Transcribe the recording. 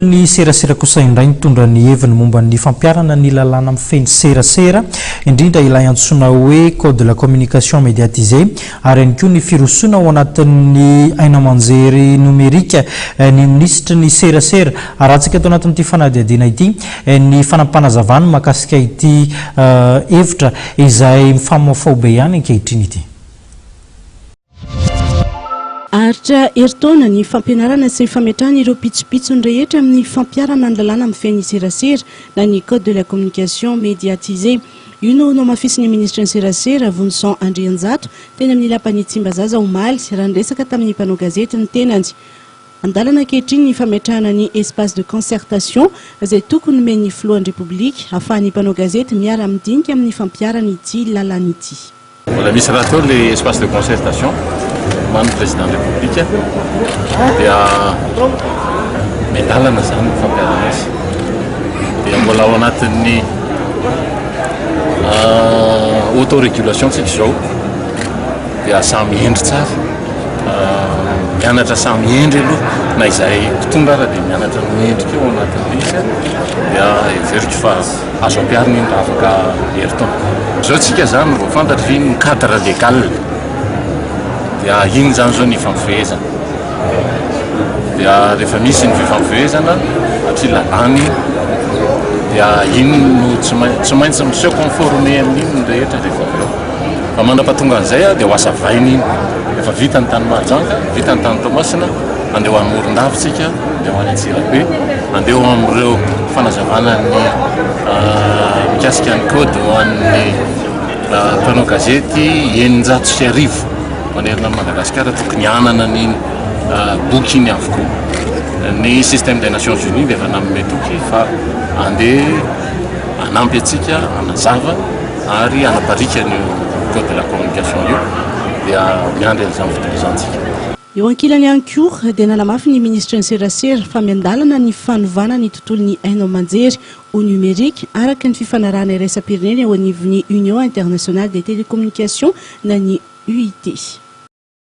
Ny serasera kosa indray nitondra ny heviny momba ny fampiharana ny lalàna mifehy ny serasera, indrindra ilay antsoina hoe Code de la communication médiatisée, ary ihany koa ny firosoana ao anatin'ny haino aman-jery nomerika ny minisitry ny serasera. Arahantsika ato anatin'ity fanadihadiana ity ny fanapanazavany mahakasika ity hevitra izay mifamoafao be ihany ankehitriny ity. Haharitra herintaona ny fampianarana sy fametrahana ireo pitsopitsony rehetra amin'ny fampiharana ny lalàna mifehy ny serasera na ny Code de la communication médiatisée. Io no nohamafisin'ny minisitry ny serasera, Vonison Andrianjato, teny amin'ny lapan'i Tsimbazaza omaly, raha niresaka tamin'ny mpanao gazety ny tenany. An-dalana ankehitriny ny fametrahana ny espace de concertation izay tokony nomen'ny filohan'ny Repoblika, ahafahan'ny mpanao gazety miara-midinika amin'ny fampiharana ity lalàna ity. Mbola misy rahateo ilay espace de concertation omanin'ny président de République dia miandalana izany ny fampiharana azy. Dia mbola ao anatin'ny autorégulation tsika izao dia samy hendry tsara, mianatra samy hendry aloha na izahay mpitondra ara dia mianatra ny hendry koa ao anatin'ilay izy dia heveriko fa Azo ampiharina iny raha afaka herintaona. Izao tsika izany vao fantatra fa iny ny cadre légal dia iny izany izao ny ifampifehezana. Dia rehefa misy ny fifampifehezana satria lalàna iny dia iny no tsy maintsy tsy maintsy mi-se conformer amin'iny ny rehetra rehefa avy eo. Fa mandra-pahatonga an'izay dia ho hazavaina iny. Efa vita ny tany Mahajanga, vita ny tany Toamasina. Andeha ho any Morondava isika, andeha ho any Antsirabe, andeha ho amin'ireo fanazavana ny mikasika ny code ho an'ny mpanao gazety 1600 manerana an'i Madagasikara tokony hanana an'iny boky iny avokoa. Ny système des Nations Unies dia efa nanome toky fa andeha hanampy antsika hanazava ary hanapariaka an'io code de la communication io dia miandry an'izany fotoana izany isika. Eo ankilany ihany koa dia nanamafy ny minisitry ny serasera fa miandalana ny fanovana ny tontolon'ny haino aman-jery ho numérique araka ny fifanarahana iraisam-pirenena eo anivon'ny Union Internationale des Télécommunications na ny UIT.